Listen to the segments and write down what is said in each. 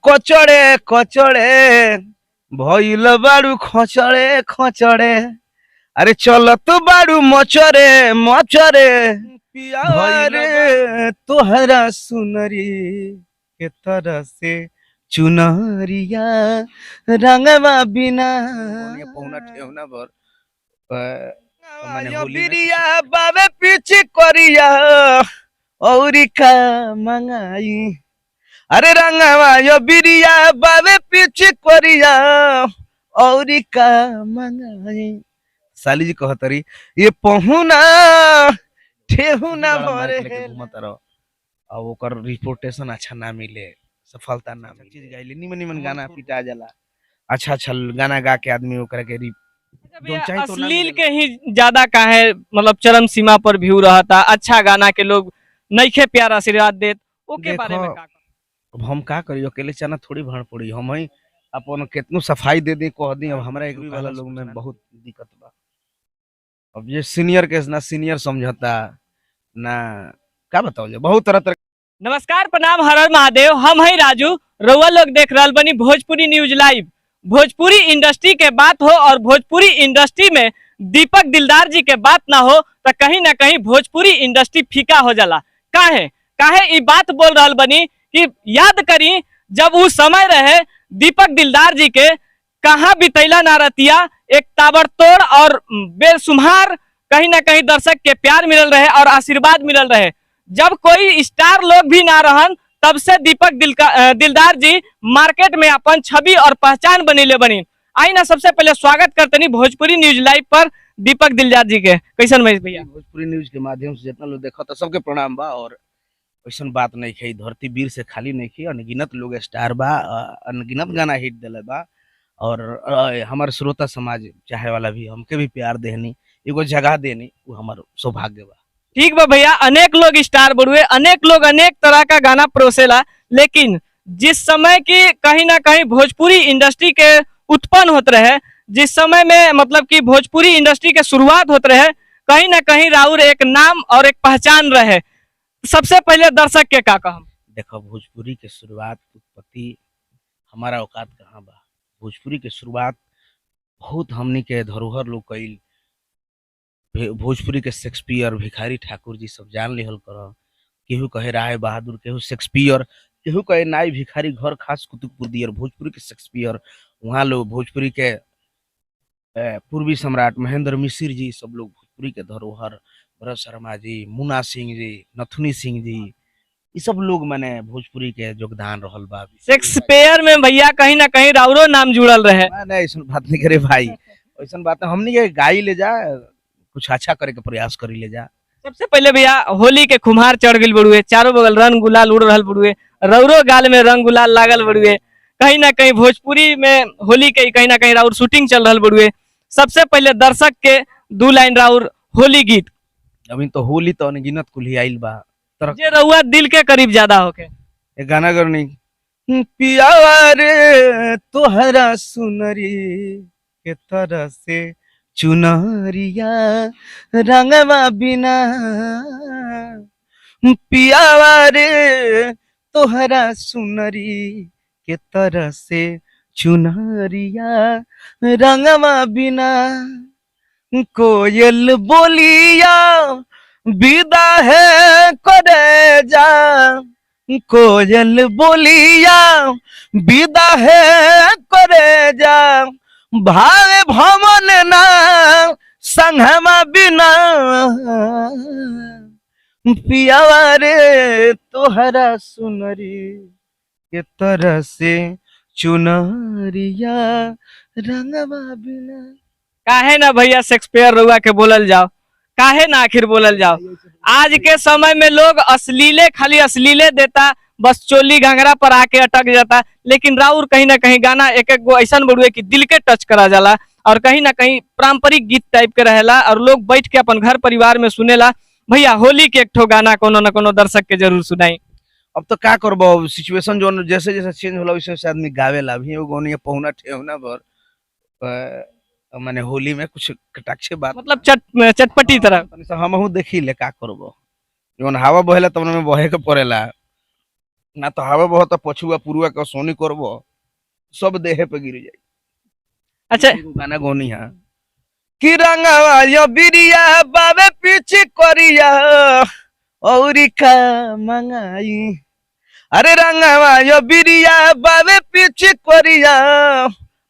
कचड़े कचड़े भइल बाड़ू खचड़े खचड़े, अरे चलत बाड़ू मचरे मचरे। पिया रे तोहरा सुनरी के तरह से चुनरिया रंगवा बिना पहुना ठेहुना भर माने होली में बिरिया बाबे पीछे करिया औरी का मंगाई। अरे रंगवा यो बिरिया बाबे पीछे करिया औरी का मंगाई। साली जी कहतरी ये पहुना ठेहुना बड़ा भरे माइक लेके घूमत रहो और ओकर रिपोर्टेशन अच्छा ना मिले, सफलता ना मिले। चीज गाइले निमन निमन गाना पिटा जाला, अच्छा अच्छा गाना गा के आदमी ओकरा के भैया, जोन चाही तो ना अश्लील मिलेला। के ही ज्यादा काहे मतलब चरम सीमा पर व्यू रहता, अच्छा गाना के लोग नइखे प्यार आशीर्वाद देत, ओके बारे में देखो, का? अब हम का करी, अकेले चना थोड़ी भाड़ पड़ी। हम ही अपन केतनो सफाई दे दे कह दी। अब हमरा एक वाला लोग में बहुत दिक्कत बा। अब ये सीनियर के ना सीनियर समझता ना का बताओ, जो बहुत तरह तरह। नमस्कार, प्रणाम, हर हर महादेव। हम हैं राजू, रउआ लोग देख रहल बनी Bhojpuri news live. Bhojpuri industry के बात हो और भोजपुरी इंडस्ट्री में दीपक दिलदार जी के बात ना हो तो कहीं ना कहीं भोजपुरी इंडस्ट्री फीका हो जाला। काहे काहे ई बात बोल रहल बनी कि याद करी जब वो समय रहे दीपक दिलदार जी के, कहाँ बितैला ना रतिया, एक ताबड़तोड़ और बेसुमार कहीं ना कहीं दर्शक के प्यार मिलल रहे और आशीर्वाद मिलल रहे। जब कोई स्टार लोग भी ना रहन तब से दीपक दिलदार जी मार्केट में अपन छवि और पहचान बनीले बनी। आई ना सबसे पहले स्वागत करतनी भोजपुरी न्यूज लाइव पर दीपक दिलदार जी के। कैसन महेश भैया? भोजपुरी न्यूज के माध्यम से जितना लोग देखा सबके प्रणाम बा। और ऐसन बात नहीं है, धरती वीर से खाली नहीं है, अनगिनत लोग स्टार बा, अनगिनत गाना हिट दिले बा। और हमार श्रोता समाज चाहे वाला भी हमके भी प्यार देहनी, एगो जगह देनी, वो हमार सौभाग्य बा। ठीक बा भैया, अनेक लोग स्टार बड़ुए, अनेक लोग अनेक तरह का गाना परोसेला, लेकिन जिस समय की कहीं ना कहीं भोजपुरी इंडस्ट्री के उत्पन्न होत रहे, जिस समय में मतलब कि भोजपुरी इंडस्ट्री के शुरुआत होत रहे, कहीं ना कहीं राउर एक नाम और एक पहचान रहे। सबसे पहले दर्शक के का कहम? देखो, भोजपुरी के शुरुआत उत्पत्ति हमारा औकात कहाँ बा। भोजपुरी के शुरुआत बहुत हमनी के धरोहर लोग कईल। भोजपुरी के शेक्सपियर भिखारी ठाकुर जी सब जान लिहल कर। केहू कहे राय बहादुर, केहू शेक्सपियर, केहू कहे नाई भिखारी घर खास कुतुबपुर दियर। भोजपुरी के शेक्सपियर वहाँ लोग, भोजपुरी के पूर्वी सम्राट महेंद्र मिश्र जी, सब लोग भोजपुरी के धरोहर, भरत शर्मा जी, मुन्ना सिंह जी, नथुनी सिंह जी, ये सब लोग माने भोजपुरी के योगदान रहल बा। शेक्सपियर में भैया कहीं ना कहीं राउरो नाम जुड़ल रहे। ना, ना, ऐसन बात नहीं करे भाई, ऐसन बात नहीं। हमनी के गाई ले जा, कुछ अच्छा करे के प्रयास करी ले जा। सबसे पहले भैया, होली के खुमार चढ़ गई बड़ुए, चारों बगल रंग गुलाल उड़ रहल बड़ुए, रौरो गाल में रंग गुलाल लागल बड़ुए, कहीं ना कहीं भोजपुरी में होली के कहीं ना कहीं राउर शूटिंग चल रहल बड़ुए। सबसे पहले दर्शक के दू लाइन राउर होली गीत। अभी तो होली तो अनगिनत कुल्ही आइल बा। जे रउआ दिल के करीब ज्यादा होके। एक गाना करनी, पिया रे तोहरा सुनरी के तरह से चुनरिया रंगवा बिना, पिया रे तोहरा सुनरी के तरह से चुनरिया रंगवा बिना, कोयल बोलिया विदा है करे जा, कोयल बोलिया विदा है करे जा, भावे भवन ना संगमा बिना, पियावा रे तोहरा सुनरी के तरह से चुनरिया रंगवा बिना। काहे ना भैया शेक्सपियर रउआ के बोलल जाओ, काहे ना आखिर बोलल जाओ। आज के समय में लोग अश्लीले खाली अश्लीले देता, बस चोली घंघरा पर आके अटक जाता, लेकिन राउर कहीं ना कहीं गाना एक एक गो ऐसा बड़ुए कि दिल के टच करा जाला और कहीं ना कहीं पारंपरिक गीत टाइप के रहेला और लोग बैठ के अपन घर परिवार में सुनेला। भैया, होली के एक ठो गाना कोनो ना कोनो दर्शक के जरूर सुनाई। अब तो का करबो, सिचुएशन जो जैसे जैसे चेंज होला वैसे वैसे आदमी गावेला। अभी एगो गौनी पहुना ठेहुना भर माने होली में कुछ कटाक्ष बात। मतलब चटपटी तरह। तनी सा हमहू देखी ले, का करबो, जवन हवा बहेला तवन में बहे के पड़ेला। ना तो हवा बहुत पछुआ पुरुआ के सोनी करबो सब देहे पे गिर जाई। अच्छा, एगो गाना गोनी है कि रंगवा यो बिरिया बाबे पीछे करिया औरी का मंगाई। अरे रंगवा यो बिरिया बाबे पीछे करिया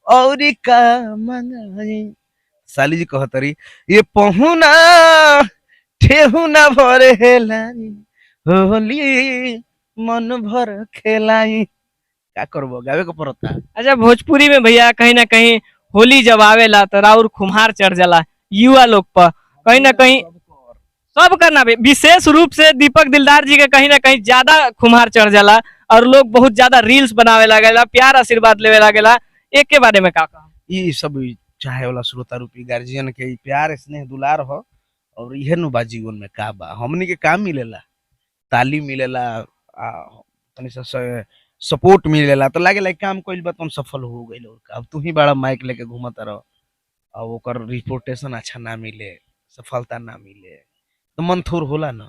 औरी का मंगाई। साली जी कहतरी ये पहुना ठेहुना भरे हेलाई होली मन भर खेलाई। का करबो, गावे के पड़ता। अच्छा, भोजपुरी में भैया कहीं ना कहीं होली जब आवेला तो राउर खुम्हार चढ़ जाला युवा लोग पर, कहीं ना कहीं सब करना भी, विशेष रूप से दीपक दिलदार जी के कहीं ना कहीं ज्यादा खुम्हार चढ़ जाला और लोग बहुत ज्यादा रील्स बनावे लागेला, प्यार आशीर्वाद लेवे लागेला। एक के बारे में का कहब? ई सब चाहे वाला श्रोता रूपी गार्जियन के ई प्यार स्नेह दुलार हो और इहे नु बा जीवन में का बा। हमनी के का मिलेला, ताली मिलेला, आ तनी सा सपोर्ट मिलेला तो लागे लाइक काम कइल बा तुम सफल हो गइल। और का, अब तू ही बड़ा माइक लेके घूमत रह और ओकर रिपोर्टेशन अच्छा ना मिले, सफलता ना मिले तो मन थोर होला ना।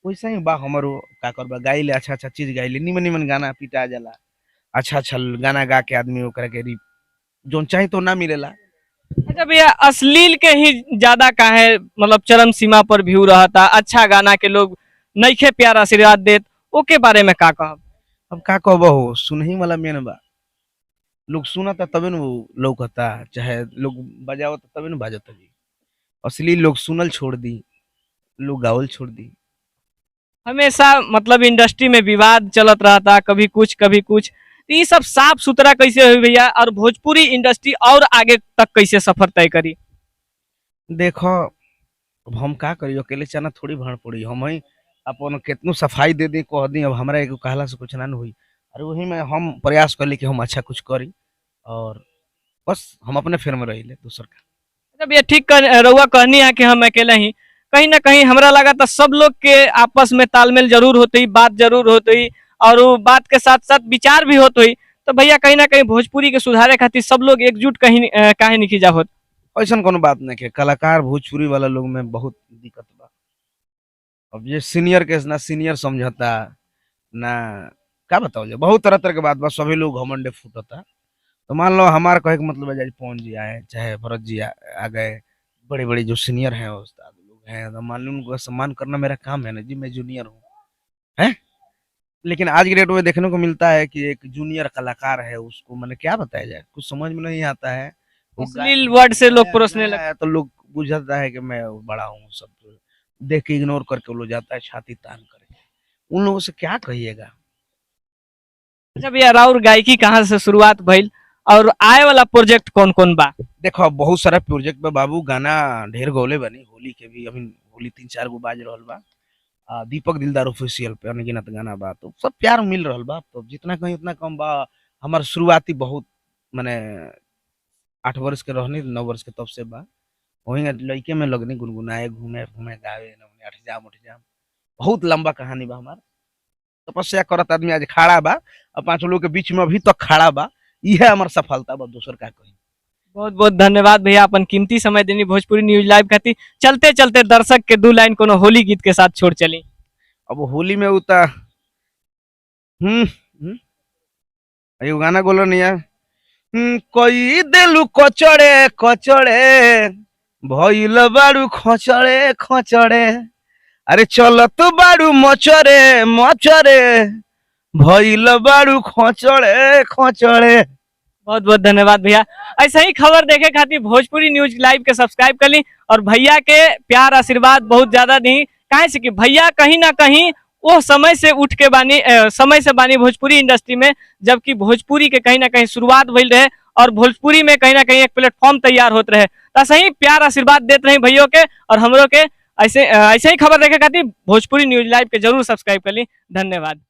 वैसे ही बा हमरो, का करबा, गाइले अच्छा अच्छा चीज गाइले, निमन निमन गाना पिटा जाला, अच्छा अच्छा गाना गा के आदमी ओकरा के जोन चाहे तो ना मिलेला। अच्छा भैया, अश्लील के ही ज्यादा काहे मतलब चरम सीमा पर व्यू रहता, अच्छा गाना के लोग नइखे प्यार आशीर्वाद देत, ओके बारे में का कहब? अब का कहबो हो, सुनही वाला मेन बा। लोग सुनता तबे न लौकता, चाहे लोग बजावता तबे न बाजता जी। असली लोग सुनल छोड़ दी, लोग गावल छोड़ दी। हमेशा मतलब इंडस्ट्री में विवाद चलत रहता, कभी कुछ कभी कुछ, तो ये सब साफ सुथरा कैसे हुई भैया और भोजपुरी इंडस्ट्री और आगे तक कैसे सफर तय करी? देखो अब हम का करी, अकेले चना थोड़ी भाड़ पड़ी। हम ही अपन केतनो सफाई दे दी कह दी, अब हमरा एगो कहला से कुछ ना न हुई। अरे वही में हम प्रयास करली कि हम अच्छा कुछ करी और बस हम अपने फेर में रहिले दूसर का। अच्छा भैया, ठीक रउआ कहनी है कि हम अकेले ही, कहीं ना कहीं हमरा लगा था सब लोग के आपस में तालमेल जरूर होती, बात जरूर होती और वो बात के साथ साथ विचार भी होत हुई, तो भैया कहीं ना कहीं भोजपुरी के सुधारे खातिर सब लोग एकजुट कहीं काहे नहीं जा होत? ऐसा कोनो बात नहीं है, कलाकार भोजपुरी वाला लोग में बहुत दिक्कत बा। अब ये सीनियर के ना सीनियर समझता ना का बताओ, बहुत तरह तरह के बात बा, सभी लोग घमंडे फूटता। तो मान लो हमार कहे के मतलब है, पवन जी आए चाहे भरत जी आ गए, बड़े बड़े जो सीनियर हैं उस्ताद लोग हैं, तो मान लो उनको सम्मान करना मेरा काम है ना जी, मैं जूनियर हूँ हैं। लेकिन आज के डेट में देखने को मिलता है कि एक जूनियर कलाकार है, उसको मैंने क्या बताया जाए, कुछ समझ में नहीं आता है। वो अश्लील वर्ड से लोग गाया- परोसने लग गाया तो लोग बुझाता है कि मैं बड़ा हूँ, सब देख के इग्नोर करके वो लोग जाता है छाती तान करके। उन लोगों से क्या कहिएगा। अच्छा भैया, राउर गायकी कहाँ से शुरुआत भइल और आए वाला प्रोजेक्ट कौन कौन बा? देखो अब बहुत सारा प्रोजेक्ट बा बाबू, गाना ढेर गौले बनी, होली के भी अभी होली 3-4 गो बाज रहल बा। दीपक दिलदार ऑफिशियल पे अनगिनत गाना बा, तो सब प्यार मिल रहल बा, तो जितना कहीं उतना कम बा। हमार शुरुआती बहुत माने 8 वर्ष के रहनी, 9 वर्ष के तब से बा, वही लड़के में लगनी गुनगुनाए घूमे घूमे गावे 8 जाम 8 जाम, बहुत लंबा कहानी बा हमार। तपस्या करत आदमी आज खड़ा बा और 5 लोग के बीच में अभी तक खड़ा बा, यह हमार सफलता बा, दोसर का कही। बहुत बहुत धन्यवाद भैया, अपन कीमती समय देनी भोजपुरी न्यूज लाइव खातिर। चलते चलते दर्शक के 2 लाइन कोनो होली गीत के साथ छोड़ चली। अब होली में उता एगो गाना गोलो नहीं है, कई देलू कचड़े कचड़े भइल बाड़ू खचड़े खचड़े, अरे चलत बाड़ू मचरे मचरे भइल बाड़ू खचड़े खचड़े। बहुत बहुत धन्यवाद भैया। ऐसे ही खबर देखे खातिर भोजपुरी न्यूज लाइव के सब्सक्राइब कर ली और भैया के प्यार आशीर्वाद बहुत ज्यादा दी, काहे से कि भैया कहीं ना कहीं वो समय से उठ के बानी, समय से बानी भोजपुरी इंडस्ट्री में, जबकि भोजपुरी के कहीं ना कहीं शुरुआत भइल रहे और भोजपुरी में कहीं ना कहीं एक प्लेटफॉर्म तैयार होते रहे। तो ऐसे ही प्यार आशीर्वाद देते रहे भैयों के और हमरों के। ऐसे ही खबर देखे खातिर भोजपुरी न्यूज लाइव के जरूर सब्सक्राइब कर ली। धन्यवाद।